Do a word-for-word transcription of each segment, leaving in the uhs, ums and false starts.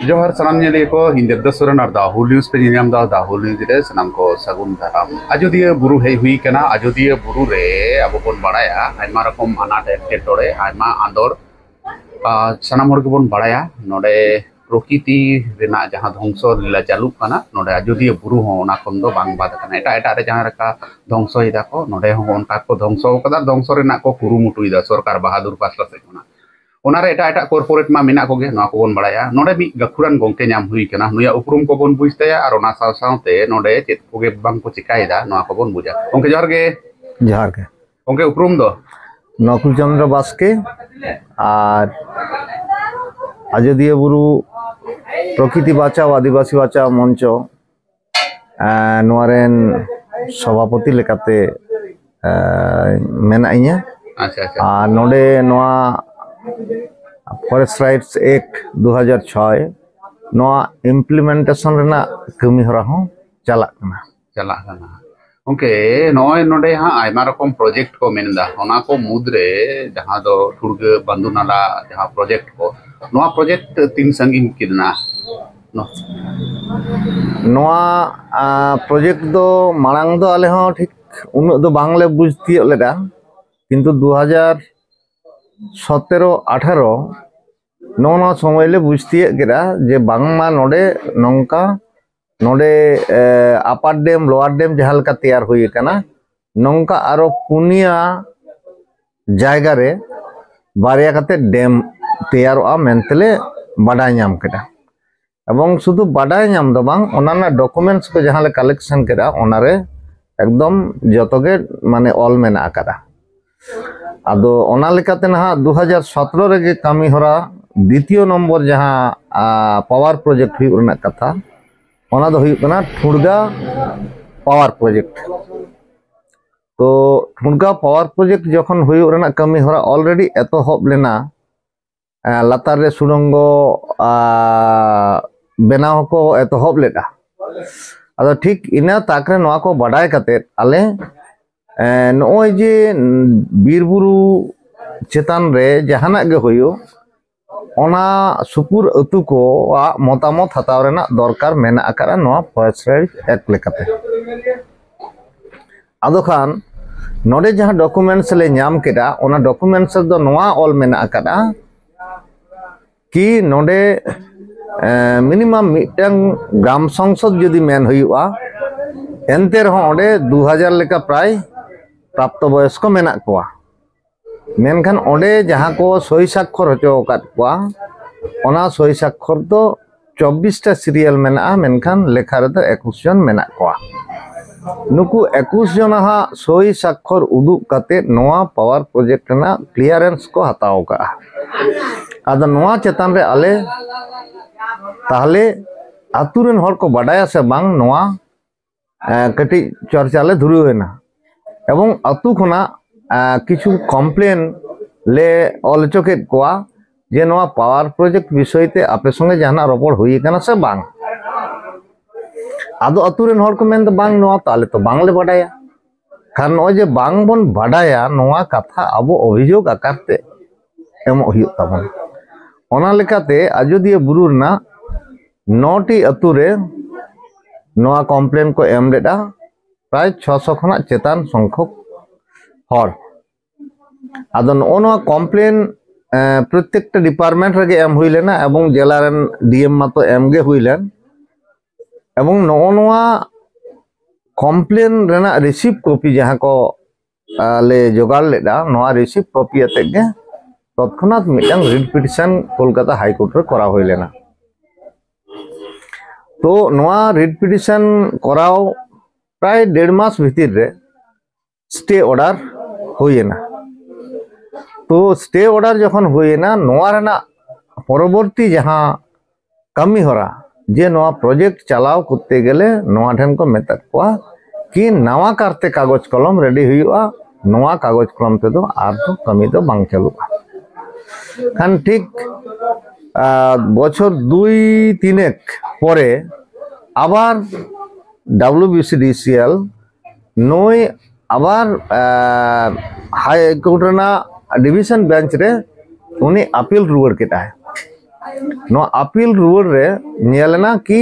ᱡᱚᱦᱟᱨ ᱥᱟᱱᱟᱢ ᱧᱮᱞᱤᱭᱟᱹ ᱠᱚ, ᱤᱧ ᱫᱮᱵᱫᱟᱥ ᱥᱚᱨᱮᱱ ᱟᱨ ᱫᱟ ᱦᱩᱞ ᱱᱤᱭᱩᱡᱽ ᱯᱮ ᱧᱮᱞ ᱧᱟᱢ ᱮᱫᱟ᱾ ᱫᱟ ᱦᱩᱞ ᱱᱤᱭᱩᱡᱽ ᱨᱮ ᱥᱟᱱᱟᱢ ᱠᱚ ᱥᱟᱹᱜᱩᱱ ᱫᱟᱨᱟᱢ᱾ ᱟᱡᱚᱫᱤᱭᱟᱹ ᱵᱩᱨᱩ ᱦᱮᱡ ᱦᱩᱭ ᱠᱟᱱᱟ᱾ ᱟᱡᱚᱫᱤᱭᱟᱹ ᱵᱩᱨᱩ ᱨᱮ ᱟᱵᱚ ᱵᱚᱱ ᱵᱟᱲᱟᱭᱟ ᱟᱭᱢᱟ ᱨᱚᱠᱚᱢ ᱟᱱᱟᱴ ᱮᱴᱠᱮᱴᱚᱬᱮ, ᱟᱭᱢᱟ ᱟᱸᱫᱳᱲ, ᱟᱨ ᱥᱟᱱᱟᱢ ᱦᱚᱲ ᱜᱮᱵᱚᱱ ᱵᱟᱲᱟᱭᱟ ᱱᱚᱰᱮ ᱯᱨᱚᱠᱤᱛᱤ ᱨᱮᱱᱟᱜ ᱡᱟᱦᱟᱸ ᱫᱷᱚᱝᱥᱚ ᱞᱤᱞᱟ ᱪᱟᱹᱞᱩᱜ ᱠᱟᱱᱟ, ᱱᱚᱰᱮ ᱟᱡᱚᱫᱤᱭᱟᱹ ᱵᱩᱨᱩ ᱦᱚᱸ ᱚᱱᱟ ᱠᱷᱚᱱ ᱫᱚ ᱵᱟᱝ ᱵᱟᱫ ᱟᱠᱟᱱᱟ᱾ ᱮᱴᱟᱜ ᱮᱴᱟᱜ ᱨᱮ ᱡᱟᱦᱟᱸ ᱞᱮᱠᱟ ᱫᱷᱚᱝᱥᱚᱭ ᱫᱟᱠᱚ, ᱱᱚᱰᱮ ᱦᱚᱸ ᱚᱱᱠᱟ ᱠᱚ ᱫᱷᱚᱝᱥᱚ ᱟᱠᱟᱫᱟ, ᱫᱷᱚᱝᱥᱚ ᱨᱮᱱᱟᱜ ᱠᱚ ᱠᱩᱨᱩᱢᱩᱴᱩᱭᱮᱫᱟ ᱥᱚᱨᱠᱟᱨ ᱵᱟᱦᱟᱫᱩᱨ ᱯᱟᱥᱴᱟ ᱥᱮᱫ ᱠᱷᱚᱱᱟᱜ᱾ ᱚᱱᱟᱨᱮ ᱮᱴᱟᱜ ᱮᱴᱟᱜ ᱠᱚᱨᱯᱳᱨᱮᱴ ᱢᱟ ᱢᱮᱱᱟᱜ ᱠᱚᱜᱮ, ᱱᱚᱣᱟ ᱠᱚᱵᱚᱱ ᱵᱟᱲᱟᱭᱟ᱾ ᱱᱚᱰᱮ ᱢᱤᱫ ᱜᱟᱹᱠᱷᱩᱲᱟᱱ ᱜᱚᱝᱠᱮ ᱧᱟᱢ ᱦᱩᱭ ᱠᱟᱱᱟ, ᱱᱩᱭᱟᱜ ᱩᱯᱨᱩᱢ ᱠᱚᱵᱚᱱ ᱵᱩᱡᱽ ᱛᱟᱭᱟ ᱟᱨ ᱚᱱᱟ ᱥᱟᱶ ᱥᱟᱶᱛᱮ ᱱᱚᱰᱮ ᱪᱮᱫ ᱠᱚᱜᱮ ᱵᱟᱝ ᱠᱚ ᱪᱮᱠᱟᱭᱮᱫᱟ, ᱱᱚᱣᱟ ᱠᱚᱵᱚᱱ ᱵᱩᱡᱟ᱾ ᱜᱚᱝᱠᱮ, ᱡᱚᱦᱟᱨ ᱜᱮ᱾ ᱡᱚᱦᱟᱨ ᱜᱮ᱾ ᱜᱚᱝᱠᱮ, ᱩᱯᱨᱩᱢ ᱫᱚ? ᱱᱚᱠᱩᱞ ᱪᱚᱸᱫᱽᱨᱚ ᱵᱟᱥᱠᱮ, ᱟᱨ ᱟᱡᱚᱫᱤᱭᱟᱹ ᱵᱩᱨᱩ ᱯᱨᱚᱠᱤᱛᱤ ᱵᱟᱧᱪᱟᱣ ᱟᱹᱫᱤᱵᱟᱹᱥᱤ ᱵᱟᱧᱪᱟᱣ ᱢᱚᱧᱪᱚ, ᱟᱸ, ᱱᱚᱣᱟ ᱨᱮᱱ ᱥᱚᱵᱷᱟᱯᱚᱛᱤ ᱞᱮᱠᱟᱛᱮ, ᱟᱸ, ᱢᱮᱱᱟᱜ ᱤᱧᱟᱹ᱾ ᱟᱪᱪᱷᱟ, ᱟᱪᱪᱷᱟ᱾ ᱟᱨ ᱱᱚᱰᱮ ᱱᱚᱣᱟ Forest Rights Act ᱫᱩ ᱦᱟᱡᱟᱨ ᱪᱷᱚᱭ, ᱱᱚᱣᱟ implementation ᱨᱮᱱᱟᱜ ᱠᱟᱹᱢᱤ ᱦᱚᱨᱟ ᱦᱚᱸ ᱪᱟᱞᱟᱜ ᱠᱟᱱᱟ᱾ ᱪᱟᱞᱟᱜ ᱠᱟᱱᱟ᱾ ᱜᱚᱝᱠᱮ, ᱱᱚᱜᱼᱚᱭ ᱱᱚᱰᱮ ᱦᱟᱸᱜ ᱟᱭᱢᱟ ᱨᱚᱠᱚᱢ ᱯᱨᱚᱡᱮᱠᱴ ᱠᱚ ᱢᱮᱱᱫᱟ, ᱚᱱᱟ ᱠᱚ ᱢᱩᱫᱽᱨᱮ ᱡᱟᱦᱟᱸ ᱫᱚ ᱴᱷᱩᱲᱜᱟᱹ ᱵᱟᱱᱫᱩ ᱱᱟᱞᱟ ᱡᱟᱦᱟᱸ ᱯᱨᱚᱡᱮᱠᱴ ᱠᱚ, ᱱᱚᱣᱟ ᱯᱨᱚᱡᱮᱠᱴ ᱛᱤᱱ ᱥᱟᱺᱜᱤᱧ ᱠᱮᱫᱟ? ᱱᱚ- ᱱᱚᱣᱟ, ᱟ, ᱯᱨᱚᱡᱮᱠᱴ ᱫᱚ ᱢᱟᱲᱟᱝ ᱫᱚ ᱟᱞᱮ ᱦᱚᱸ ᱴᱷᱤᱠ ᱩᱱᱟᱹᱜ ᱫᱚ ᱵᱟᱝᱞᱮ ᱵᱩᱡᱽ ᱛᱤᱭᱳᱜ ᱞᱮᱫᱟ, ᱠᱤᱱᱛᱩ ᱫᱩ ᱦᱟᱡᱟᱨ ᱥᱚᱛᱮᱨᱚ ᱟᱴᱷᱟᱨᱚ ᱱᱚᱜᱼᱚ ᱱᱚᱣᱟ ᱥᱚᱢᱚᱭ ᱞᱮ ᱵᱩᱡᱽ ᱛᱤᱭᱳᱜ ᱠᱮᱫᱟ ᱡᱮ ᱵᱟᱝᱢᱟ ᱱᱚᱰᱮ ᱱᱚᱝᱠᱟ, ᱱᱚᱰᱮ, ᱮ, ᱟᱯᱟᱨ ᱰᱮᱢ, ᱞᱳᱣᱟᱨ ᱰᱮᱢ ᱡᱟᱦᱟᱸ ᱞᱮᱠᱟ ᱛᱮᱭᱟᱨ ᱦᱩᱭ ᱟᱠᱟᱱᱟ, ᱱᱚᱝᱠᱟ ᱟᱨᱚ ᱯᱩᱱᱭᱟ ᱡᱟᱭᱜᱟ ᱨᱮ ᱵᱟᱨᱭᱟ ᱠᱟᱛᱮ ᱰᱮᱢ ᱛᱮᱭᱟᱨᱚᱜᱼᱟ ᱢᱮᱱᱛᱮᱞᱮ ᱵᱟᱰᱟᱭ ᱧᱟᱢ ᱠᱮᱫᱟ᱾ ᱮᱵᱚᱝ ᱥᱩᱫᱷᱩ ᱵᱟᱰᱟᱭ ᱧᱟᱢ ᱫᱚ ᱵᱟᱝ, ᱚᱱᱟ ᱨᱮᱱᱟᱜ ᱰᱚᱠᱩᱢᱮᱱᱴᱥ ᱠᱚ ᱡᱟᱦᱟᱸ ᱞᱮ ᱠᱟᱞᱮᱠᱥᱚᱱ ᱠᱮᱫᱟ, ᱚᱱᱟᱨᱮ ᱮᱠᱫᱚᱢ ᱡᱚᱛᱚ ᱜᱮ ᱢᱟᱱᱮ ᱚᱞ ᱢᱮᱱᱟᱜ ᱟᱠᱟᱫᱟ᱾ ᱟᱫᱚ ᱚᱱᱟ ᱞᱮᱠᱟᱛᱮ ᱱᱟᱦᱟᱜ ᱫᱩ ᱦᱟᱡᱟᱨ ᱥᱚᱛᱨᱚ ᱨᱮᱜᱮ ᱠᱟᱹᱢᱤ ᱦᱚᱨᱟ ᱫᱤᱛᱤᱭᱚ ᱱᱚᱢᱵᱚᱨ ᱡᱟᱦᱟᱸ, ᱟ, ᱯᱟᱣᱟᱨ ᱯᱨᱚᱡᱮᱠᱴ ᱦᱩᱭᱩᱜ ᱨᱮᱱᱟᱜ ᱠᱟᱛᱷᱟ, ᱚᱱᱟ ᱫᱚ ᱦᱩᱭᱩᱜ ᱠᱟᱱᱟ ᱴᱷᱩᱲᱜᱟ ᱯᱟᱣᱟᱨ ᱯᱨᱚᱡᱮᱠᱴ᱾ ᱛᱚ ᱴᱷᱩᱲᱜᱟ ᱯᱟᱣᱟᱨ ᱯᱨᱚᱡᱮᱠᱴ ᱡᱚᱠᱷᱚᱱ ᱦᱩᱭᱩᱜ ᱨᱮᱱᱟᱜ ᱠᱟᱹᱢᱤ ᱦᱚᱨᱟ already ᱮᱛᱚᱦᱚᱵ ᱞᱮᱱᱟ, ᱮ, ᱞᱟᱛᱟᱨ ᱨᱮ ᱥᱩᱲᱚᱝᱜᱚ, ᱟ, ᱵᱮᱱᱟᱣ ᱦᱚᱸᱠᱚ ᱮᱛᱚᱦᱚᱵ ᱞᱮᱫᱟ᱾ ᱟᱫᱚ ᱴᱷᱤᱠ ᱤᱱᱟᱹ ᱛᱟᱠ ᱨᱮ ᱱᱚᱣᱟ ᱠᱚ ᱵᱟᱰᱟᱭ ᱠᱟᱛᱮᱫ ᱟᱞᱮ, ᱮ, ᱱᱚᱜᱼᱚᱭ ᱡᱮ ᱵᱤᱨ ᱵᱩᱨᱩ ᱪᱮᱛᱟᱱ ᱨᱮ ᱡᱟᱦᱟᱱᱟᱜ ᱜᱮ ᱦᱩᱭᱩᱜ, ᱚᱱᱟ ᱥᱩᱯᱩᱨ ᱟᱹᱛᱩ ᱠᱚᱣᱟᱜ ᱢᱚᱛᱟᱢᱚᱛ ᱦᱟᱛᱟᱣ ᱨᱮᱱᱟᱜ ᱫᱚᱨᱠᱟᱨ ᱢᱮᱱᱟᱜ ᱟᱠᱟᱫᱼᱟ ᱱᱚᱣᱟ ᱯᱷᱚᱨᱮᱥᱴ ᱨᱟᱭᱤᱴᱥ ᱮᱠᱴ ᱞᱮᱠᱟᱛᱮ᱾ ᱟᱫᱚ ᱠᱷᱟᱱ ᱱᱚᱰᱮ ᱡᱟᱦᱟᱸ ᱰᱚᱠᱩᱢᱮᱱᱴᱥ ᱞᱮ ᱧᱟᱢ ᱠᱮᱫᱟ, ᱚᱱᱟ ᱰᱚᱠᱩᱢᱮᱱᱴᱥ ᱨᱮᱫᱚ ᱱᱚᱣᱟ ᱚᱞ ᱢᱮᱱᱟᱜ ᱟᱠᱟᱫᱼᱟ ᱠᱤ ᱱᱚᱰᱮ ᱢᱤᱱᱤᱢᱟᱢ ᱢᱤᱫᱴᱟᱝ ᱜᱨᱟᱢ ᱥᱚᱝᱥᱚᱫ ᱡᱩᱫᱤ ᱢᱮᱱ ᱦᱩᱭᱩᱜᱼᱟ, ᱮᱱᱛᱮ ᱨᱮᱦᱚᱸ ᱚᱸᱰᱮ ᱫᱩ ᱦᱟᱡᱟᱨ ᱞᱮᱠᱟ ᱯᱨᱟᱭ ᱯᱨᱟᱯᱛᱚ ᱵᱚᱭᱚᱥᱠᱚ ᱢᱮᱱᱟᱜ ᱠᱚᱣᱟ᱾ ᱢᱮᱱᱠᱷᱟᱱ ᱚᱸᱰᱮ ᱡᱟᱦᱟᱸ ᱠᱚ ᱥᱳᱭ ᱥᱟᱠᱠᱷᱚᱨ ᱦᱚᱪᱚ ᱟᱠᱟᱫ ᱠᱚᱣᱟ, ᱚᱱᱟ ᱥᱳᱭ ᱥᱟᱠᱠᱷᱚᱨ ᱫᱚ ᱪᱚᱵᱵᱤᱥ ᱴᱟ ᱥᱤᱨᱤᱭᱟᱞ ᱢᱮᱱᱟᱜᱼᱟ, ᱢᱮᱱᱠᱷᱟᱱ ᱞᱮᱠᱷᱟ ᱨᱮᱫᱚ ᱮᱠᱩᱥ ᱡᱚᱱ ᱢᱮᱱᱟᱜ ᱠᱚᱣᱟ᱾ ᱱᱩᱠᱩ ᱮᱠᱩᱥ ᱡᱚᱱᱟᱜ ᱥᱳᱭ ᱥᱟᱠᱠᱷᱚᱨ ᱩᱫᱩᱜ ᱠᱟᱛᱮ ᱱᱚᱣᱟ ᱯᱟᱣᱟᱨ ᱯᱨᱚᱡᱮᱠᱴ ᱨᱮᱱᱟᱜ ᱠᱞᱤᱭᱟᱨᱮᱱᱥ ᱠᱚ ᱦᱟᱛᱟᱣ ᱟᱠᱟᱫᱼᱟ᱾ ᱟᱫᱚ ᱱᱚᱣᱟ ᱪᱮᱛᱟᱱ ᱨᱮ ᱟᱞᱮ ᱛᱟᱦᱞᱮ ᱟᱛᱳ ᱨᱮᱱ ᱦᱚᱲ ᱠᱚ ᱵᱟᱰᱟᱭᱟ ᱥᱮ ᱵᱟᱝ, ᱱᱚᱣᱟ ᱮ, ᱠᱟᱹᱴᱤᱡ ᱪᱚᱨᱪᱟ ᱞᱮ ᱫᱷᱩᱨᱟᱹᱣ ᱮᱱᱟ᱾ ᱮᱵᱚᱝ ᱟᱛᱳ ᱠᱷᱚᱱᱟᱜ ᱮ, ᱠᱤᱪᱷᱩ ᱠᱚᱢᱯᱞᱮᱱ ᱞᱮ ᱚᱞ ᱦᱚᱪᱚ ᱠᱮᱫ ᱠᱚᱣᱟ ᱡᱮ ᱱᱚᱣᱟ ᱯᱟᱣᱟᱨ ᱯᱨᱚᱡᱮᱠᱴ ᱵᱤᱥᱚᱭ ᱛᱮ ᱟᱯᱮ ᱥᱚᱸᱜᱮ ᱡᱟᱦᱟᱱᱟᱜ ᱨᱚᱯᱚᱲ ᱦᱩᱭ ᱟᱠᱟᱱᱟ ᱥᱮ ᱵᱟᱝ᱾ ᱟᱫᱚ ᱟᱛᱳ ᱨᱮᱱ ᱦᱚᱲ ᱠᱚ ᱢᱮᱱᱫᱟ, ᱵᱟᱝ, ᱱᱚᱣᱟ ᱛᱚ ᱟᱞᱮ ᱛᱚ ᱵᱟᱝᱞᱮ ᱵᱟᱰᱟᱭᱟ᱾ ᱠᱷᱟᱱ ᱱᱚᱜᱼᱚᱭ ᱡᱮ ᱵᱟᱝ ᱵᱚᱱ ᱵᱟᱰᱟᱭᱟ, ᱱᱚᱣᱟ ᱠᱟᱛᱷᱟ ᱟᱵᱚ ᱚᱵᱷᱤᱡᱳᱜᱽ ᱟᱠᱟᱨ ᱛᱮ ᱮᱢᱚᱜ ᱦᱩᱭᱩᱜ ᱛᱟᱵᱚᱱᱟ᱾ ᱚᱱᱟ ᱞᱮᱠᱟᱛᱮ ᱟᱡᱚᱫᱤᱭᱟᱹ ᱵᱩᱨᱩ ᱨᱮᱱᱟᱜ ᱱᱚᱴᱤ ᱟᱛᱳ ᱨᱮ ᱱᱚᱣᱟ ᱠᱚᱢᱯᱞᱮᱱ ᱠᱚ ᱮᱢ ᱞᱮᱫᱼᱟ ᱯᱨᱟᱭ ᱪᱷᱚᱥᱚ ᱠᱷᱚᱱᱟᱜ ᱪᱮᱛᱟᱱ ᱥᱚᱝᱠᱷᱚᱠ ᱦᱚᱲ᱾ ᱟᱫᱚ ᱱᱚᱜᱼᱚ ᱱᱚᱣᱟ ᱠᱚᱢᱯᱞᱮᱱ ᱯᱨᱚᱛᱛᱮᱠᱴᱟ ᱰᱤᱯᱟᱨᱴᱢᱮᱱᱴ ᱨᱮᱜᱮ ᱮᱢ ᱦᱩᱭ ᱞᱮᱱᱟ ᱮᱵᱚᱝ ᱡᱮᱞᱟ ᱨᱮᱱ ᱰᱤ ᱮᱢ ᱢᱟᱛᱚ ᱮᱢ ᱜᱮ ᱦᱩᱭ ᱞᱮᱱ᱾ ᱮᱵᱚᱝ ᱱᱚᱜᱼᱚ ᱱᱚᱣᱟ ᱠᱚᱢᱯᱞᱮᱱ ᱨᱮᱱᱟᱜ ᱨᱤᱥᱤᱵᱷ ᱠᱚᱯᱤ ᱡᱟᱦᱟᱸ ᱠᱚ ᱞᱮ ᱡᱚᱜᱟᱲ ᱞᱮᱫᱟ, ᱱᱚᱣᱟ ᱨᱤᱥᱤᱵᱷ ᱠᱚᱯᱤ ᱟᱛᱮᱫ ᱜᱮ ᱛᱚᱛᱠᱷᱚᱱᱟᱛ ᱢᱤᱫᱴᱟᱝ ᱨᱤᱴ ᱯᱤᱴᱤᱥᱚᱱ ᱠᱳᱞᱠᱟᱛᱟ ᱦᱟᱭ ᱠᱳᱨᱴ ᱨᱮ ᱠᱚᱨᱟᱣ ᱦᱩᱭ ᱞᱮᱱᱟ᱾ ᱛᱚ ᱱᱚᱣᱟ ᱨᱤᱴ ᱯᱤᱴᱤᱥᱚᱱ ᱠᱚᱨᱟᱣ ᱯᱨᱟᱭ ᱰᱮᱲ ᱢᱟᱥ ᱵᱷᱤᱛᱤᱨ ᱨᱮ ᱥᱴᱮ ᱚᱰᱟᱨ ᱦᱩᱭᱮᱱᱟ᱾ ᱛᱚ ᱥᱴᱮ ᱚᱰᱟᱨ ᱡᱚᱠᱷᱚᱱ ᱦᱩᱭᱮᱱᱟ, ᱱᱚᱣᱟ ᱨᱮᱱᱟᱜ ᱯᱚᱨᱚᱵᱚᱨᱛᱤ ᱡᱟᱦᱟᱸ ᱠᱟᱹᱢᱤ ᱦᱚᱨᱟ, ᱡᱮ ᱱᱚᱣᱟ ᱯᱨᱚᱡᱮᱠᱴ ᱪᱟᱞᱟᱣ ᱠᱚᱨᱛᱮ ᱜᱮᱞᱮ ᱱᱚᱣᱟ ᱴᱷᱮᱱ ᱠᱚ ᱢᱮᱛᱟᱫ ᱠᱚᱣᱟ ᱠᱤ ᱱᱟᱣᱟ ᱠᱟᱨᱛᱮ ᱠᱟᱜᱚᱡᱽ ᱠᱚᱞᱚᱢ ᱨᱮᱰᱤ ᱦᱩᱭᱩᱜᱼᱟ, ᱱᱚᱣᱟ ᱠᱟᱜᱚᱡᱽ ᱠᱚᱞᱚᱢ ᱛᱮᱫᱚ ᱟᱨ ᱫᱚ ᱠᱟᱹᱢᱤ ᱫᱚ ᱵᱟᱝ ᱪᱟᱹᱞᱩᱜᱼᱟ᱾ ᱠᱷᱟᱱ ᱴᱷᱤᱠ ᱵᱚᱪᱷᱚᱨ ᱫᱩᱭ ᱛᱤᱱᱮᱠ ᱯᱚᱨᱮ ᱟᱵᱟᱨ ᱰᱟᱵᱞᱤᱭᱩ ᱵᱤ ᱥᱤ ᱰᱤ ᱥᱤ ᱮᱞ ᱱᱩᱭ ᱟᱵᱟᱨ ᱦᱟᱭ ᱠᱳᱨᱴ ᱨᱮᱱᱟᱜ ᱰᱤᱵᱷᱤᱥᱚᱱ ᱵᱮᱧᱪ ᱨᱮ ᱩᱱᱤ ᱟᱯᱤᱞ ᱨᱩᱣᱟᱹᱲ ᱠᱮᱫᱟᱭ᱾ ᱱᱚᱣᱟ ᱟᱯᱤᱞ ᱨᱩᱣᱟᱹᱲ ᱨᱮ ᱧᱮᱞ ᱮᱱᱟ ᱠᱤ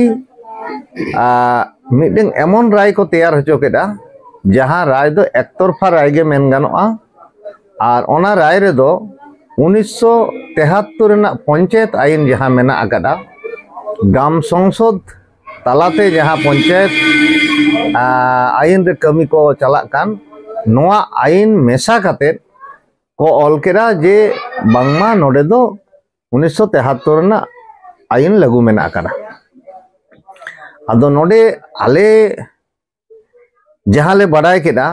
ᱟᱨ ᱢᱤᱫᱴᱮᱱ ᱮᱢᱚᱱ ᱨᱟᱭ ᱠᱚ ᱛᱮᱭᱟᱨ ᱦᱚᱪᱚ ᱠᱮᱫᱟ, ᱡᱟᱦᱟᱸ ᱨᱟᱭ ᱫᱚ ᱮᱠᱛᱚᱨᱯᱷᱟ ᱨᱟᱭ ᱜᱮ ᱢᱮᱱ ᱜᱟᱱᱚᱜᱼᱟ᱾ ᱟᱨ ᱚᱱᱟ ᱨᱟᱭ ᱨᱮᱫᱚ ᱩᱱᱤᱥᱥᱚ ᱛᱮᱦᱟᱛᱛᱚᱨ ᱨᱮᱱᱟᱜ ᱯᱚᱧᱪᱟᱭᱮᱛ ᱟᱭᱤᱱ ᱡᱟᱦᱟᱸ ᱢᱮᱱᱟᱜ ᱟᱠᱟᱫᱟ, ᱜᱨᱟᱢ ᱥᱚᱝᱥᱚᱫᱽ ᱛᱟᱞᱟᱛᱮ ᱡᱟᱦᱟᱸ ᱯᱚᱧᱪᱟᱭᱮᱛ ᱟᱭᱤᱱ ᱨᱮ ᱠᱟᱹᱢᱤ ᱠᱚ ᱪᱟᱞᱟᱜ ᱠᱟᱱ, ᱱᱚᱣᱟ ᱟᱭᱤᱱ ᱢᱮᱥᱟ ᱠᱟᱛᱮ ᱠᱚ ᱚᱞ ᱠᱮᱫᱟ ᱡᱮ ᱵᱟᱝᱢᱟ ᱱᱚᱰᱮ ᱫᱚ ᱩᱱᱤᱥᱥᱚ ᱛᱮᱦᱟᱛᱛᱚᱨ ᱨᱮᱱᱟᱜ ᱟᱭᱤᱱ ᱞᱟᱹᱜᱩ ᱢᱮᱱᱟᱜ ᱟᱠᱟᱫᱟ᱾ ᱟᱫᱚ ᱱᱚᱰᱮ ᱟᱞᱮ ᱡᱟᱦᱟᱸ ᱞᱮ ᱵᱟᱰᱟᱭ ᱠᱮᱫᱟ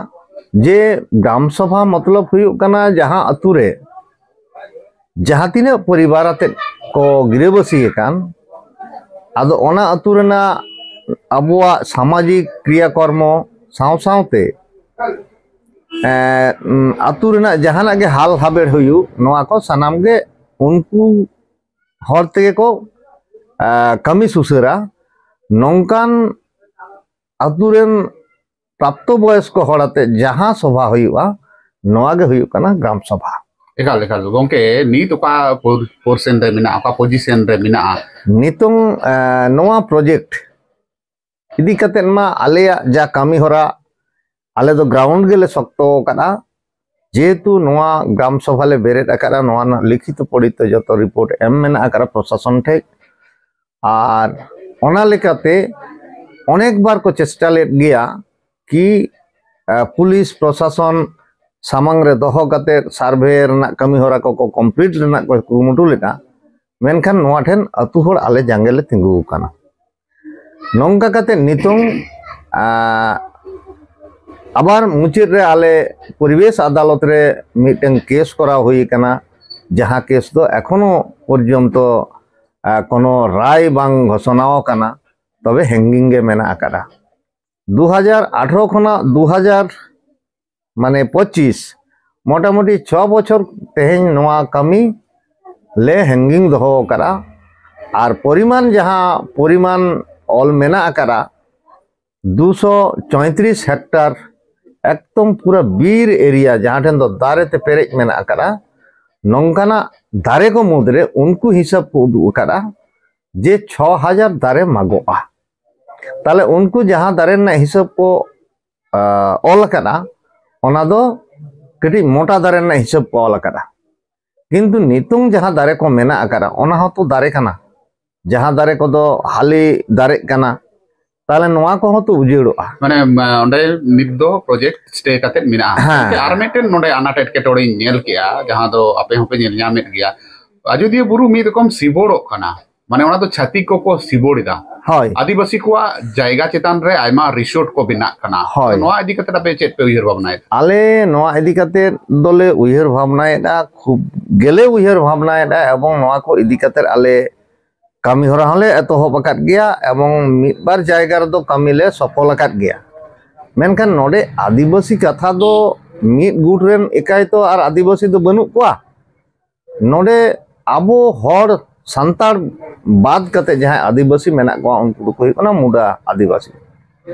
ᱡᱮ ᱜᱨᱟᱢ ᱥᱚᱵᱷᱟ ᱢᱚᱛᱞᱚᱵ ᱦᱩᱭᱩᱜ ᱠᱟᱱᱟ ᱡᱟᱦᱟᱸ ᱟᱛᱳ ᱨᱮ ᱡᱟᱦᱟᱸ ᱛᱤᱱᱟᱹᱜ ᱯᱚᱨᱤᱵᱟᱨ ᱟᱛᱮᱫ ᱠᱚ ᱜᱤᱨᱟᱹᱵᱟᱹᱥᱤ ᱟᱠᱟᱱ, ᱟᱫᱚ ᱚᱱᱟ ᱟᱛᱳ ᱨᱮᱱᱟᱜ ᱟᱵᱚᱣᱟᱜ ᱥᱟᱢᱟᱡᱤᱠ ᱠᱨᱤᱭᱟᱠᱚᱨᱢᱚ ᱥᱟᱶ ᱥᱟᱶᱛᱮ ᱟᱛᱳ ᱨᱮᱱᱟᱜ ᱡᱟᱦᱟᱱᱟᱜ ᱜᱮ ᱦᱟᱞ ᱦᱟᱵᱮᱲ ᱦᱩᱭᱩᱜ, ᱱᱚᱣᱟ ᱠᱚ ᱥᱟᱱᱟᱢ ᱜᱮ ᱩᱱᱠᱩ ᱦᱚᱲ ᱛᱮᱜᱮ ᱠᱚ ᱠᱟᱹᱢᱤ ᱥᱩᱥᱟᱹᱨᱟ᱾ ᱱᱚᱝᱠᱟᱱ ᱟᱛᱳ ᱨᱮᱱ ᱯᱨᱟᱯᱛᱚ ᱵᱚᱭᱚᱥᱠᱚ ᱦᱚᱲ ᱟᱛᱮ ᱡᱟᱦᱟᱸ ᱥᱚᱵᱷᱟ ᱦᱩᱭᱩᱜᱼᱟ, ᱱᱚᱣᱟ ᱜᱮ ᱦᱩᱭᱩᱜ ᱠᱟᱱᱟ ᱜᱨᱟᱢ ᱥᱚᱵᱷᱟ᱾ ᱮᱠᱟᱞ ᱮᱠᱟᱞ ᱜᱚᱝᱠᱮ, ᱱᱤᱛ ᱚᱠᱟ ᱯᱚᱨᱥᱮᱱ ᱨᱮ ᱢᱮᱱᱟᱜᱼᱟ, ᱚᱠᱟ ᱯᱚᱡᱤᱥᱚᱱ ᱨᱮ ᱢᱮᱱᱟᱜᱼᱟ? ᱱᱤᱛᱚᱝ ᱱᱚᱣᱟ ᱯᱨᱚᱡᱮᱠᱴ ᱤᱫᱤ ᱠᱟᱛᱮᱫ ᱢᱟ ᱟᱞᱮᱭᱟᱜ ᱡᱟ ᱠᱟᱹᱢᱤ ᱦᱚᱨᱟ, ᱟᱞᱮ ᱫᱚ ᱜᱨᱟᱣᱩᱱᱰ ᱜᱮᱞᱮ ᱥᱚᱠᱛᱚ ᱟᱠᱟᱫᱼᱟ᱾ ᱡᱮᱦᱮᱛᱩ ᱱᱚᱣᱟ ᱜᱨᱟᱢ ᱥᱚᱵᱷᱟ ᱞᱮ ᱵᱮᱨᱮᱫ ᱟᱠᱟᱫᱼᱟ, ᱱᱚᱣᱟ ᱨᱮᱱᱟᱜ ᱞᱤᱠᱷᱤᱛᱚ ᱯᱚᱲᱤᱛᱚ ᱡᱚᱛᱚ ᱨᱤᱯᱳᱨᱴ ᱮᱢ ᱢᱮᱱᱟᱜ ᱟᱠᱟᱫᱼᱟ ᱯᱨᱚᱥᱟᱥᱚᱱ ᱴᱷᱮᱡ᱾ ᱟᱨ ᱚᱱᱟ ᱞᱮᱠᱟᱛᱮ ᱚᱱᱮᱠ ᱵᱟᱨ ᱠᱚ ᱪᱮᱥᱴᱟ ᱞᱮᱫ ᱜᱮᱭᱟ ᱠᱤ ᱯᱩᱞᱤᱥ ᱯᱨᱚᱥᱟᱥᱚᱱ ᱥᱟᱢᱟᱝ ᱨᱮ ᱫᱚᱦᱚ ᱠᱟᱛᱮ ᱥᱟᱨᱵᱷᱮ ᱨᱮᱱᱟᱜ ᱠᱟᱹᱢᱤ ᱦᱚᱨᱟ ᱠᱚᱠᱚ ᱠᱚᱢᱯᱞᱤᱴ ᱨᱮᱱᱟᱜ ᱠᱚ ᱠᱩᱨᱩᱢᱩᱴᱩ ᱞᱮᱫᱟ᱾ ᱢᱮᱱᱠᱷᱟᱱ ᱱᱚᱣᱟ ᱴᱷᱮᱱ ᱟᱹᱛᱩ ᱦᱚᱲ ᱟᱞᱮ ᱡᱟᱸᱜᱮ ᱞᱮ ᱛᱤᱸᱜᱩ ᱟᱠᱟᱱᱟ᱾ ᱱᱚᱝᱠᱟ ᱠᱟᱛᱮ ᱱᱤᱛᱚᱝ ᱟᱵᱟᱨ ᱢᱩᱪᱟᱹᱫ ᱨᱮ ᱟᱞᱮ ᱯᱚᱨᱤᱵᱮᱥ ᱟᱫᱟᱞᱚᱛ ᱨᱮ ᱢᱤᱫᱴᱟᱝ ᱠᱮᱥ ᱠᱚᱨᱟᱣ ᱦᱩᱭ ᱟᱠᱟᱱᱟ, ᱡᱟᱦᱟᱸ ᱠᱮᱥ ᱫᱚ ᱮᱠᱷᱚᱱᱳ ᱯᱚᱨᱡᱚᱱᱛᱚ ᱠᱳᱱᱳ ᱨᱟᱭ ᱵᱟᱝ ᱜᱷᱳᱥᱚᱱᱟ ᱟᱠᱟᱱᱟ, ᱛᱚᱵᱮ ᱦᱮᱝᱜᱤᱝ ᱜᱮ ᱢᱮᱱᱟᱜ ᱟᱠᱟᱫᱟ᱾ ᱫᱩ ᱦᱟᱡᱟᱨ ᱟᱴᱷᱨᱚ ᱠᱷᱚᱱᱟᱜ ᱫᱩ ᱦᱟᱡᱟᱨ ᱢᱟᱱᱮ ᱯᱚᱸᱪᱤᱥ, ᱢᱚᱴᱟᱢᱩᱴᱤ ᱪᱷᱚ ᱵᱚᱪᱷᱚᱨ ᱛᱮᱦᱮᱧ ᱱᱚᱣᱟ ᱠᱟᱹᱢᱤ ᱞᱮ ᱦᱮᱝᱜᱤᱝ ᱫᱚᱦᱚ ᱟᱠᱟᱫᱟ᱾ ᱟᱨ ᱯᱚᱨᱤᱢᱟᱱ ᱡᱟᱦᱟᱸ ᱯᱚᱨᱤᱢᱟᱱ ᱚᱞ ᱢᱮᱱᱟᱜ ᱟᱠᱟᱫᱟ, ᱫᱩᱥᱚ ᱪᱚᱭᱛᱨᱤᱥ ᱦᱮᱠᱴᱟᱨ, ᱮᱠᱫᱚᱢ ᱯᱩᱨᱟᱹ ᱵᱤᱨ ᱮᱨᱤᱭᱟ, ᱡᱟᱦᱟᱸ ᱴᱷᱮᱱ ᱫᱚ ᱫᱟᱨᱮ ᱛᱮ ᱯᱮᱨᱮᱡ ᱢᱮᱱᱟᱜ ᱟᱠᱟᱫᱟ, ᱱᱚᱝᱠᱟᱱᱟᱜ ᱫᱟᱨᱮ ᱠᱚ ᱢᱩᱫᱽᱨᱮ ᱩᱱᱠᱩ ᱦᱤᱥᱟᱹᱵ ᱠᱚ ᱩᱫᱩᱜ ᱟᱠᱟᱫᱟ ᱡᱮ ᱪᱷᱚ ᱦᱟᱡᱟᱨ ᱫᱟᱨᱮ ᱢᱟᱜᱚᱜᱼᱟ᱾ ᱛᱟᱦᱞᱮ ᱩᱱᱠᱩ ᱡᱟᱦᱟᱸ ᱫᱟᱨᱮ ᱨᱮᱱᱟᱜ ᱦᱤᱥᱟᱹᱵ ᱠᱚ, ᱟ, ᱚᱞ ᱟᱠᱟᱫᱟ, ᱚᱱᱟ ᱫᱚ ᱠᱟᱹᱴᱤᱡ ᱢᱚᱴᱟ ᱫᱟᱨᱮ ᱨᱮᱱᱟᱜ ᱦᱤᱥᱟᱹᱵ ᱠᱚ ᱚᱞ ᱟᱠᱟᱫᱟ᱾ ᱠᱤᱱᱛᱩ ᱱᱤᱛᱚᱝ ᱡᱟᱦᱟᱸ ᱫᱟᱨᱮ ᱠᱚ ᱢᱮᱱᱟᱜ ᱟᱠᱟᱫᱟ, ᱚᱱᱟ ᱦᱚᱸᱛᱚ ᱫᱟᱨᱮ ᱠᱟᱱᱟ᱾ ᱡᱟᱦᱟᱸ ᱫᱟᱨᱮ ᱠᱚᱫᱚ ᱦᱟᱹᱞᱤ ᱫᱟᱨᱮᱜ ᱠᱟᱱᱟ, ᱛᱟᱦᱞᱮ ᱱᱚᱣᱟ ᱠᱚᱦᱚᱸ ᱛᱚ ᱩᱡᱟᱹᱲᱚᱜᱼᱟ᱾ ᱢᱟᱱᱮ, ᱢᱟ, ᱚᱸᱰᱮ ᱱᱤᱛ ᱫᱚ ᱯᱨᱚᱡᱮᱠᱴ ᱥᱴᱮ ᱠᱟᱛᱮ ᱢᱮᱱᱟᱜᱼᱟ᱾ ᱦᱮᱸ᱾ ᱜᱚᱢᱠᱮ, ᱟᱨ ᱢᱤᱫᱴᱮᱱ ᱱᱚᱰᱮ ᱟᱱᱟᱴ ᱮᱴᱠᱮᱴᱚᱬᱮᱧ ᱧᱮᱞ ᱠᱮᱜᱼᱟ, ᱡᱟᱦᱟᱸ ᱫᱚ ᱟᱯᱮ ᱦᱚᱸᱯᱮ ᱧᱮᱞ ᱧᱟᱢᱮᱫ ᱜᱮᱭᱟ᱾ ᱟᱡᱚᱫᱤᱭᱟᱹ ᱵᱩᱨᱩ ᱢᱤᱫ ᱨᱚᱠᱚᱢ ᱥᱤᱵᱚᱲᱚᱜ ᱠᱟᱱᱟ, ᱢᱟᱱᱮ, ᱚᱱᱟ ᱫᱚ ᱪᱷᱟᱹᱛᱤᱠ ᱠᱚᱠᱚ ᱥᱤᱵᱚᱲ ᱮᱫᱟ᱾ ᱦᱳᱭ᱾ ᱟᱹᱫᱤᱵᱟᱹᱥᱤ ᱠᱚᱣᱟᱜ ᱡᱟᱭᱜᱟ ᱪᱮᱛᱟᱱ ᱨᱮ ᱟᱭᱢᱟ ᱨᱤᱥᱳᱨᱴ ᱠᱚ ᱵᱮᱱᱟᱜ ᱠᱟᱱᱟ᱾ ᱦᱳᱭ᱾ ᱛᱚ, ᱱᱚᱣᱟ ᱤᱫᱤ ᱠᱟᱛᱮ ᱟᱯᱮ ᱪᱮᱫ ᱯᱮ ᱩᱭᱦᱟᱹᱨ ᱵᱷᱟᱵᱽᱱᱟᱭᱮᱫᱟ? ᱟᱞᱮ ᱱᱚᱣᱟ ᱤᱫᱤ ᱠᱟᱛᱮ ᱫᱚᱞᱮ ᱩᱭᱦᱟᱹᱨ ᱵᱷᱟᱵᱽᱱᱟᱭᱮᱫᱟ, ᱠᱷᱩᱵ ᱜᱮᱞᱮ ᱩᱭᱦᱟᱹᱨ ᱵᱷᱟᱵᱽᱱᱟᱭᱮᱫᱟ, ᱮᱵᱚᱝ ᱱᱚᱣᱟ ᱠᱚ ᱤᱫᱤ ᱠᱟᱛᱮ ᱟᱞᱮ ᱠᱟᱹᱢᱤ ᱦᱚᱨᱟ ᱦᱚᱸᱞᱮ ᱮᱛᱚᱦᱚᱵ ᱟᱠᱟᱫ ᱜᱮᱭᱟ, ᱮᱵᱚᱝ ᱢᱤᱫ ᱵᱟᱨ ᱡᱟᱭᱜᱟ ᱨᱮᱫᱚ ᱠᱟᱹᱢᱤ ᱞᱮ ᱥᱚᱯᱷᱚᱞ ᱟᱠᱟᱫ ᱜᱮᱭᱟ᱾ ᱢᱮᱱᱠᱷᱟᱱ ᱱᱚᱰᱮ ᱟᱹᱫᱤᱵᱟᱹᱥᱤ ᱠᱟᱛᱷᱟ ᱫᱚ ᱢᱤᱫ ᱜᱩᱴ ᱨᱮᱱ ᱮᱠᱟᱭ ᱛᱚ ᱟᱨ ᱟᱹᱫᱤᱵᱟᱹᱥᱤ ᱫᱚ ᱵᱟᱹᱱᱩᱜ ᱠᱚᱣᱟ᱾ ᱱᱚᱰᱮ ᱟᱵᱚ ᱦᱚᱲ ᱥᱟᱱᱛᱟᱲ ᱵᱟᱫ ᱠᱟᱛᱮ ᱡᱟᱦᱟᱸᱭ ᱟᱹᱫᱤᱵᱟᱹᱥᱤ ᱢᱮᱱᱟᱜ ᱠᱚᱣᱟ, ᱩᱱᱠᱩ ᱫᱚᱠᱚ ᱦᱩᱭᱩᱜ ᱠᱟᱱᱟ ᱢᱩᱰᱟ ᱟᱹᱫᱤᱵᱟᱹᱥᱤ᱾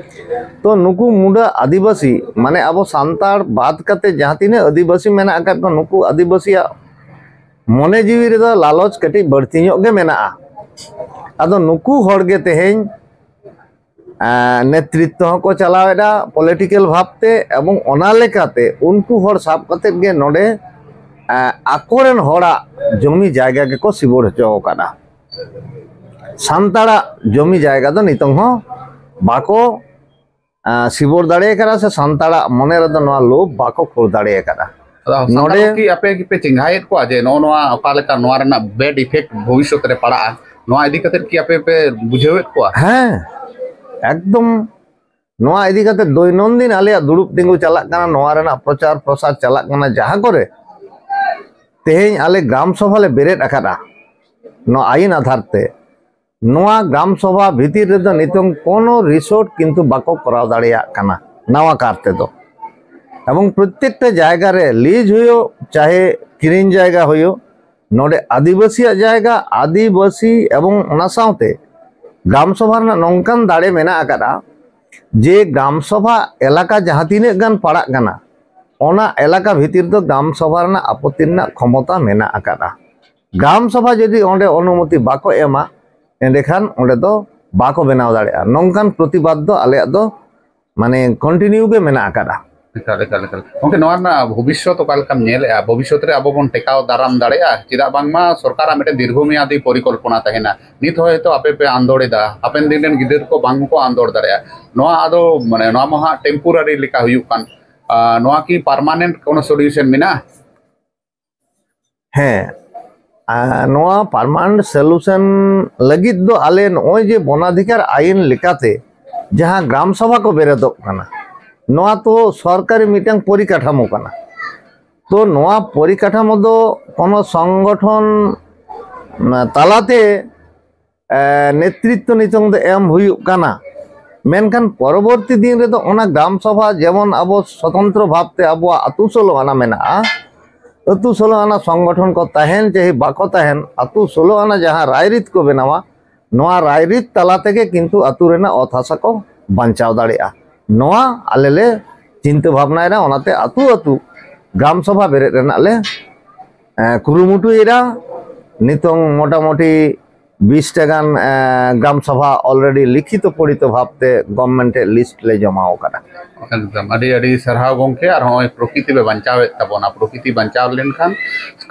ᱛᱚ, ᱱᱩᱠᱩ ᱢᱩᱰᱟ ᱟᱹᱫᱤᱵᱟᱹᱥᱤ, ᱢᱟᱱᱮ, ᱟᱵᱚ ᱥᱟᱱᱛᱟᱲ ᱵᱟᱫ ᱠᱟᱛᱮ ᱡᱟᱦᱟᱸ ᱛᱤᱱᱟᱹᱜ ᱟᱹᱫᱤᱵᱟᱹᱥᱤ ᱢᱮᱱᱟᱜ ᱟᱠᱟᱫ ᱠᱚᱣᱟ, ᱱᱩᱠᱩ ᱟᱹᱫᱤᱵᱟᱹᱥᱤᱭᱟᱜ ᱢᱚᱱᱮ ᱡᱤᱣᱤ ᱨᱮᱫᱚ ᱞᱟᱞᱚᱪ ᱠᱟᱹᱴᱤᱡ ᱵᱟᱹᱲᱛᱤ ᱧᱚᱜ ᱜᱮ ᱢᱮᱱᱟᱜᱼᱟ᱾ ᱟᱫᱚ ᱱᱩᱠᱩ ᱦᱚᱲ ᱜᱮ ᱛᱮᱦᱮᱧ, ᱮᱸ, ᱱᱮᱛᱨᱤᱛᱛᱚ ᱦᱚᱸᱠᱚ ᱪᱟᱞᱟᱣᱮᱫᱟ ᱯᱚᱞᱤᱴᱤᱠᱮᱞ ᱵᱷᱟᱵᱽᱛᱮ, ᱮᱵᱚᱝ ᱚᱱᱟ ᱞᱮᱠᱟᱛᱮ ᱩᱱᱠᱩ ᱦᱚᱲ ᱥᱟᱵ ᱠᱟᱛᱮᱫ ᱜᱮ ᱱᱚᱰᱮ, ᱮᱸ, ᱟᱠᱚᱨᱮᱱ ᱦᱚᱲᱟᱜ ᱡᱚᱢᱤ ᱡᱟᱭᱜᱟ ᱜᱮᱠᱚ ᱥᱤᱵᱚᱲ ᱦᱚᱪᱚ ᱟᱠᱟᱫᱟ᱾ ᱥᱟᱱᱛᱟᱲᱟᱜ ᱡᱚᱢᱤ ᱡᱟᱭᱜᱟ ᱫᱚ ᱱᱤᱛᱚᱝ ᱦᱚᱸ ᱵᱟᱠᱚ, ᱮᱸ, ᱥᱤᱵᱚᱲ ᱫᱟᱲᱮ ᱟᱠᱟᱫᱟ, ᱥᱮ ᱥᱟᱱᱛᱟᱲᱟᱜ ᱢᱚᱱᱮ ᱨᱮᱫᱚ ᱱᱚᱣᱟ ᱞᱳᱵᱷ ᱵᱟᱠᱚ ᱠᱷᱳᱲ ᱫᱟᱲᱮ ᱟᱠᱟᱫᱟ᱾ ᱟᱫᱚ ᱥᱟᱱᱛᱟᱲ ᱱᱚᱰᱮ ᱠᱚ ᱠᱤ ᱟᱯᱮ ᱜᱮᱯᱮ ᱪᱮᱸᱜᱷᱟᱭᱮᱫ ᱠᱚᱣᱟ ᱡᱮ ᱱᱚᱜᱼᱚ ᱱᱚᱣᱟ ᱚᱠᱟ ᱞᱮᱠᱟ ᱱᱚᱣᱟ ᱨᱮᱱᱟᱜ ᱵᱮᱰ ᱤᱯᱷᱮᱠᱴ ᱵᱷᱚᱵᱤᱥᱥᱚᱛ ᱨᱮ ᱯᱟᱲᱟᱜᱼᱟ, ᱱᱚᱣᱟ ᱤᱫᱤ ᱠᱟᱛᱮ ᱠᱤ ᱟᱯᱮ ᱯᱮ ᱵᱩᱡᱷᱟᱹᱣᱮᱫ ᱠᱚᱣᱟ? ᱦᱮᱸ, ᱮᱠᱫᱚᱢ᱾ ᱱᱚᱣᱟ ᱤᱫᱤ ᱠᱟᱛᱮ ᱫᱳᱭᱱᱚᱱᱫᱤᱱ ᱟᱞᱮᱭᱟᱜ ᱫᱩᱲᱩᱵ ᱛᱤᱸᱜᱩ ᱪᱟᱞᱟᱜ ᱠᱟᱱᱟ, ᱱᱚᱣᱟ ᱨᱮᱱᱟᱜ ᱯᱨᱚᱪᱟᱨ ᱯᱨᱚᱥᱟᱨ ᱪᱟᱞᱟᱜ ᱠᱟᱱᱟ, ᱡᱟᱦᱟᱸ ᱠᱚᱨᱮ ᱛᱮᱦᱮᱧ ᱟᱞᱮ ᱜᱨᱟᱢ ᱥᱚᱵᱷᱟ ᱞᱮ ᱵᱮᱨᱮᱫ ᱟᱠᱟᱫᱟ ᱱᱚᱣᱟ ᱟᱭᱤᱱ ᱟᱫᱷᱟᱨ ᱛᱮ᱾ ᱱᱚᱣᱟ ᱜᱨᱟᱢ ᱥᱚᱵᱷᱟ ᱵᱷᱤᱛᱤᱨ ᱨᱮᱫᱚ ᱱᱤᱛᱚᱝ ᱠᱳᱱᱳ ᱨᱤᱥᱳᱨᱴ ᱠᱤᱱᱛᱩ ᱵᱟᱠᱚ ᱠᱚᱨᱟᱣ ᱫᱟᱲᱮᱭᱟᱜ ᱠᱟᱱᱟ ᱱᱟᱣᱟ ᱠᱟᱨ ᱛᱮᱫᱚ᱾ ᱮᱵᱚᱝ ᱯᱨᱚᱛᱛᱮᱠᱴᱟ ᱡᱟᱭᱜᱟ ᱨᱮ ᱞᱤᱡ ᱦᱩᱭᱩᱜ, ᱪᱟᱦᱮ ᱠᱤᱨᱤᱧ ᱡᱟᱭᱜᱟ ᱦᱩᱭᱩᱜ, ᱱᱚᱰᱮ ᱟᱹᱫᱤᱵᱟᱹᱥᱤᱭᱟᱜ ᱡᱟᱭᱜᱟ, ᱟᱹᱫᱤᱵᱟᱹᱥᱤ ᱮᱵᱚᱝ ᱚᱱᱟ ᱥᱟᱶᱛᱮ ᱜᱨᱟᱢ ᱥᱚᱵᱷᱟ ᱨᱮᱱᱟᱜ ᱱᱚᱝᱠᱟᱱ ᱫᱟᱲᱮ ᱢᱮᱱᱟᱜ ᱟᱠᱟᱫᱟ ᱡᱮ ᱜᱨᱟᱢ ᱥᱚᱵᱷᱟ ᱮᱞᱟᱠᱟ ᱡᱟᱦᱟᱸ ᱛᱤᱱᱟᱹᱜ ᱜᱟᱱ ᱯᱟᱲᱟᱜ ᱠᱟᱱᱟ, ᱚᱱᱟ ᱮᱞᱟᱠᱟ ᱵᱷᱤᱛᱤᱨ ᱫᱚ ᱜᱨᱟᱢ ᱥᱚᱵᱷᱟ ᱨᱮᱱᱟᱜ ᱟᱯᱚᱛᱤ ᱨᱮᱱᱟᱜ ᱠᱷᱚᱢᱚᱛᱟ ᱢᱮᱱᱟᱜ ᱟᱠᱟᱫᱟ᱾ ᱜᱨᱟᱢ ᱥᱚᱵᱷᱟ ᱡᱩᱫᱤ ᱚᱸᱰᱮ ᱚᱱᱩᱢᱚᱛᱤ ᱵᱟᱠᱚ ᱮᱢᱟ, ᱮᱸᱰᱮᱠᱷᱟᱱ ᱚᱸᱰᱮ ᱫᱚ ᱵᱟᱠᱚ ᱵᱮᱱᱟᱣ ᱫᱟᱲᱮᱭᱟᱜᱼᱟ᱾ ᱱᱚᱝᱠᱟᱱ ᱯᱨᱚᱛᱤᱵᱟᱫ ᱫᱚ ᱟᱞᱮᱭᱟᱜ ᱫᱚ ᱢᱟᱱᱮ ᱠᱚᱱᱴᱤᱱᱤᱭᱩ ᱜᱮ ᱢᱮᱱᱟᱜ ᱟᱠᱟᱫᱟ᱾ ᱮᱠᱟᱞ, ᱮᱠᱟᱞ, ᱮᱠᱟᱞ᱾ ᱜᱚᱢᱠᱮ, ᱱᱚᱣᱟ ᱨᱮᱱᱟᱜ ᱵᱷᱚᱵᱤᱥᱥᱚᱛ ᱚᱠᱟ ᱞᱮᱠᱟᱢ ᱧᱮᱞᱮᱫᱼᱟ? ᱵᱷᱚᱵᱤᱥᱥᱚᱛ ᱨᱮ ᱟᱵᱚ ᱵᱚᱱ ᱴᱮᱠᱟᱣ ᱫᱟᱨᱟᱢ ᱫᱟᱲᱮᱭᱟᱜᱼᱟ? ᱪᱮᱫᱟᱜ ᱵᱟᱝᱢᱟ ᱥᱚᱨᱠᱟᱨᱟᱜ ᱢᱤᱫᱴᱮᱱ ᱫᱤᱨᱜᱷᱚ ᱢᱮᱭᱟᱫᱤ ᱯᱚᱨᱤᱠᱚᱞᱯᱚᱱᱟ ᱛᱟᱦᱮᱱᱟ᱾ ᱱᱤᱛ ᱦᱚᱭᱛᱳ ᱟᱯᱮ ᱯᱮ ᱟᱱᱫᱳᱲ ᱮᱫᱟ, ᱦᱟᱯᱮᱱ ᱫᱤᱱ ᱨᱮᱱ ᱜᱤᱫᱟᱹᱨ ᱠᱚ ᱵᱟᱝ ᱠᱚ ᱟᱱᱫᱳᱲ ᱫᱟᱲᱮᱭᱟᱜᱼᱟ᱾ ᱱᱚᱣᱟ ᱟᱫᱚ, ᱢᱟᱱᱮ, ᱱᱚᱣᱟ ᱢᱟ ᱦᱟᱸᱜ ᱴᱮᱢᱯᱳᱨᱟᱨᱤ ᱞᱮᱠᱟ ᱦᱩᱭᱩᱜ ᱠᱟᱱ᱾ ᱟᱨ ᱱᱚᱣᱟ ᱠᱤ ᱯᱟᱨᱢᱟᱱᱮᱱᱴ ᱠᱳᱱᱳ ᱥᱚᱞᱤᱭᱩᱥᱚᱱ ᱢᱮᱱᱟᱜᱼᱟ? ᱦᱮᱸ, ᱟᱨ ᱱᱚᱣᱟ ᱯᱟᱨᱢᱟᱱᱮᱱᱴ ᱥᱚᱞᱤᱭᱩᱥᱚᱱ ᱞᱟᱹᱜᱤᱫ ᱫᱚ ᱟᱞᱮ ᱱᱚᱜᱼᱚᱭ ᱡᱮ ᱵᱚᱱᱟᱫᱷᱤᱠᱟᱨ ᱟᱭᱤᱱ ᱞᱮᱠᱟᱛᱮ ᱡᱟᱦᱟᱸ ᱜᱨᱟᱢ ᱥᱚᱵᱷᱟ ᱠᱚ ᱵᱮᱨᱮᱫᱚᱜ ᱠᱟᱱᱟ, ᱱᱚᱣᱟ ᱛᱚ ᱥᱚᱨᱠᱟᱨᱤ ᱢᱤᱫᱴᱟᱝ ᱯᱚᱨᱤᱠᱟᱴᱷᱟᱢᱳ ᱠᱟᱱᱟ᱾ ᱛᱚ ᱱᱚᱣᱟ ᱯᱚᱨᱤᱠᱟᱴᱷᱟᱢᱳ ᱫᱚ ᱠᱳᱱᱳ ᱥᱚᱝᱜᱚᱴᱷᱚᱱ ᱛᱟᱞᱟᱛᱮ ᱮ, ᱱᱮᱛᱨᱤᱛᱵ ᱱᱤᱛᱚᱝ ᱫᱚ ᱮᱢ ᱦᱩᱭᱩᱜ ᱠᱟᱱᱟ᱾ ᱢᱮᱱᱠᱷᱟᱱ ᱯᱚᱨᱚᱵᱚᱨᱛᱤ ᱫᱤᱱ ᱨᱮᱫᱚ ᱚᱱᱟ ᱜᱨᱟᱢ ᱥᱚᱵᱷᱟ ᱡᱮᱢᱚᱱ ᱟᱵᱚ ᱥᱚᱛᱚᱱᱛᱨᱚ ᱵᱷᱟᱵᱽᱛᱮ ᱟᱵᱚᱣᱟᱜ ᱟᱹᱛᱩ ᱥᱳᱞᱳ ᱟᱱᱟ ᱢᱮᱱᱟᱜᱼᱟ, ᱟᱹᱛᱩ ᱥᱳᱞᱳ ᱟᱱᱟ ᱥᱚᱝᱜᱚᱴᱷᱚᱱ ᱠᱚ ᱛᱟᱦᱮᱱ ᱪᱟᱹᱦᱤ ᱵᱟᱠᱚ ᱛᱟᱦᱮᱱ, ᱟᱹᱛᱩ ᱥᱳᱞᱳ ᱟᱱᱟ ᱡᱟᱦᱟᱸ ᱨᱟᱭᱨᱤᱛ ᱠᱚ ᱵᱮᱱᱟᱣᱟ, ᱱᱚᱣᱟ ᱨᱟᱭᱨᱤᱛ ᱛᱟᱞᱟ ᱛᱮᱜᱮ ᱠᱤᱱᱛᱩ ᱟᱹᱛᱩ ᱨᱮᱱᱟᱜ ᱚᱛ ᱦᱟᱥᱟ ᱠᱚ ᱵᱟᱧᱪᱟᱣ ᱫᱟᱲᱮᱭᱟᱜᱼᱟ᱾ ᱱᱚᱣᱟ ᱟᱞᱮ ᱞᱮ ᱪᱤᱱᱛᱟᱹ ᱵᱷᱟᱵᱽᱱᱟᱭᱮᱫᱟ, ᱚᱱᱟᱛᱮ ᱟᱹᱛᱩ ᱟᱹᱛᱩ ᱜᱨᱟᱢ ᱥᱚᱵᱷᱟ ᱵᱮᱨᱮᱫ ᱨᱮᱱᱟᱜ ᱞᱮ ᱮ, ᱠᱩᱨᱩᱢᱩᱴᱩᱭᱮᱫᱟ᱾ ᱱᱤᱛᱚᱝ ᱢᱚᱴᱟᱢᱩᱴᱤ ᱵᱤᱥ ᱴᱟ ᱜᱟᱱ, ᱮ, ᱜᱨᱟᱢ ᱥᱚᱵᱷᱟ already ᱞᱤᱠᱷᱤᱛᱚ ᱯᱚᱲᱤᱛᱚ ᱵᱷᱟᱵᱽᱛᱮ ᱜᱚᱵᱷᱢᱮᱱᱴ ᱮ ᱞᱤᱥᱴ ᱞᱮ ᱡᱚᱢᱟ ᱟᱠᱟᱫᱟ᱾ ᱮᱠᱫᱚᱢ, ᱟᱹᱰᱤ ᱟᱹᱰᱤ ᱥᱟᱨᱦᱟᱣ ᱜᱚᱢᱠᱮ᱾ ᱟᱨ ᱦᱚᱸᱜᱼᱚᱭ ᱯᱨᱚᱠᱤᱛᱤ ᱯᱮ ᱵᱟᱧᱪᱟᱣᱮᱫ ᱛᱟᱵᱚᱱᱟ᱾ ᱯᱨᱚᱠᱤᱛᱤ ᱵᱟᱧᱪᱟᱣ ᱞᱮᱱᱠᱷᱟᱱ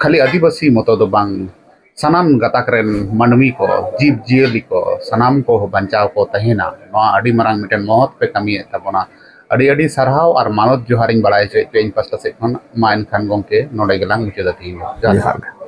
ᱠᱷᱟᱹᱞᱤ ᱟᱹᱫᱤᱵᱟᱹᱥᱤ ᱢᱚᱛᱚ ᱫᱚ ᱵᱟᱝ, ᱥᱟᱱᱟᱢ ᱜᱟᱛᱟᱠ ᱨᱮᱱ ᱢᱟᱹᱱᱢᱤ ᱠᱚ, ᱡᱤᱵᱽ ᱡᱤᱭᱟᱹᱞᱤ ᱠᱚ, ᱥᱟᱱᱟᱢ ᱠᱚ ᱵᱟᱧᱪᱟᱣ ᱠᱚ ᱛᱟᱦᱮᱱᱟ᱾ ᱱᱚᱣᱟ ᱟᱹᱰᱤ ᱢᱟᱨᱟᱝ ᱢᱤᱫᱴᱮᱱ ᱢᱚᱦᱚᱛ ᱯᱮ ᱠᱟᱹᱢᱤᱭᱮᱫ ᱛᱟᱵᱚᱱᱟ᱾ ᱟᱹᱰᱤ ᱟᱹᱰᱤ ᱥᱟᱨᱦᱟᱣ ᱟᱨ ᱢᱟᱱᱚᱛ ᱡᱚᱦᱟᱨᱤᱧ ᱵᱟᱲᱟᱭ ᱦᱚᱪᱚᱭᱮᱫ ᱯᱮᱭᱟ ᱤᱧ ᱯᱟᱥᱴᱟ ᱥᱮᱫ ᱠᱷᱚᱱ᱾ ᱢᱟ ᱮᱱᱠᱷᱟᱱ ᱜᱚᱢᱠᱮ, ᱱᱚᱰᱮ ᱜᱮᱞᱟᱝ ᱢᱩᱪᱟᱹᱫᱟ ᱛᱮᱦᱮᱧ ᱫᱚ᱾ ᱡᱚᱦᱟᱨ᱾ ᱡᱚᱦᱟᱨ ᱜᱮ᱾